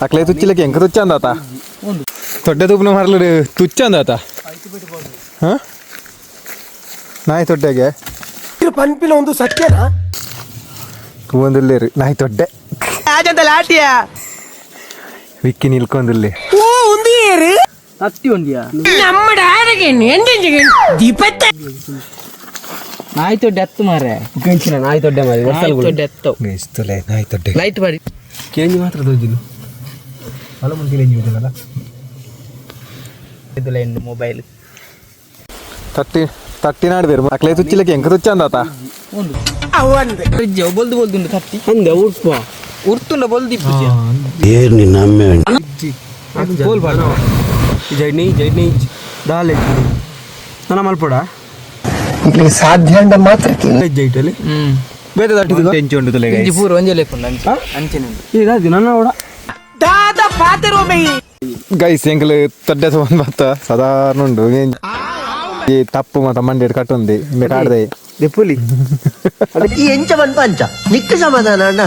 ಅಕ್ಲೆ ತುಚ್ಚಿಲಕ್ಕೆ ಎಂಕ ತುಚ್ಚಂದಾತ ತೊಡ್ಡೆ ತೂಪಿನ ಮರಲು ತುಚ್ಚಂದಾತ. ಹಾ, ನಾಯಿ ತೊಡ್ಡೆಗೆ ಪನ್ಪಿನ ಒಂದು ಸತ್ಯನಾ? ತೂವೊಂದುಲ್ಲೇರು ನಾಯಿ ತೊಡ್ಡೆ. ವಿಕ್ಕಿ ನಿಲ್ಕೊಂದುಲ್ಲೆ. ಓ, ಒಂದು ಏರು. ತತ್ತಿ ಒಂದಿಯಾ? ನಾಯಿ ತೊಡ್ಡೆ ಹತ್ತು ಮಾರೆ. ನಾಯಿ ದೊಡ್ಡ ಮಾರಿ. ನಾಯಿ ತೊಡ್ಡೆ ಹತ್ತು. ಗೈಸ್, ತುಲೆ ನಾಯಿ ತೊಡ್ಡೆ. ಲೈಟ್ ಬಾರಿ. ಕೇಂಜಿ ಮಾತ್ರ ತೋಜಿಲ್ಲ ಅಲ್ಲ, ಮುಂದೆ ಕೇಂಜಿ ಹೋದಲ್ಲ. ಇದು ಮೊಬೈಲ್. ತಟ್ಟಿ ತಟ್ಟಿ ನಾಡ್ದೇರು. ಅಕ್ಲೆ ತುಚ್ಚಿಲಕ್ಕೆ ಎಂಕ ತುಚ್ಚಂದಾತ. ಅವಂದೆ. ಫ್ರಿಜ್ ಬೊಲ್ದು ಬೊಲ್ದುಂಡು ತತ್ತಿ. ಅಂದೆ ಉರ್ಪ. ಉರ್ತುಂಡ ಬೊಲ್ದಿಪ್ಪುಜಿ. ಬೋಲ್ ಬಾಡ ಜೈನಿ ಜೈನಿ ದಾಲೆ ನನ್ನ ಮಲ್ಪಡ. ಸಾಧ್ಯ ಅಂಡ ಮಾತ್ರ. ಜೈಟಲ್ಲಿ. ಹ್ಮ್. ಬೇತೆ ತಟ್ಟಿದ್ದು ಎಂಚು ಉಂಟು ತುಲೆ. ಇಂಜಿ ಪೂರ ಒಂಜೆ ಲೇಪುಂಡು ಅಂಚೆ ಅಂಚೆನೆ ಉಂಡು. ಈ ದಾದಿ ನನ್ನ ಓಡ. ದಾದ ಪಾತೆರೋ ಬೈ. ಗೈಸ್, ಎಂಕಲ್ ತೊಡ್ಡೆ ತಗೊಂಡ್ ಬತ್ತ ಸಾಧಾರಣ ಉಂಡು. ಈ ತಪ್ಪು ಮಾತ ಮಂಡೇಡ್ ಕಟ್ಟುಂದಿ ಇಂಬೆ ಕಾಡ್ದೆ. ದೆಪ್ಪುಲಿ. ಈ ಎಂಚ ಪನ್ಪ ಅಂಚ ನಿಕ್ಕ ಸಮಾಧಾನ ಅಣ್ಣ.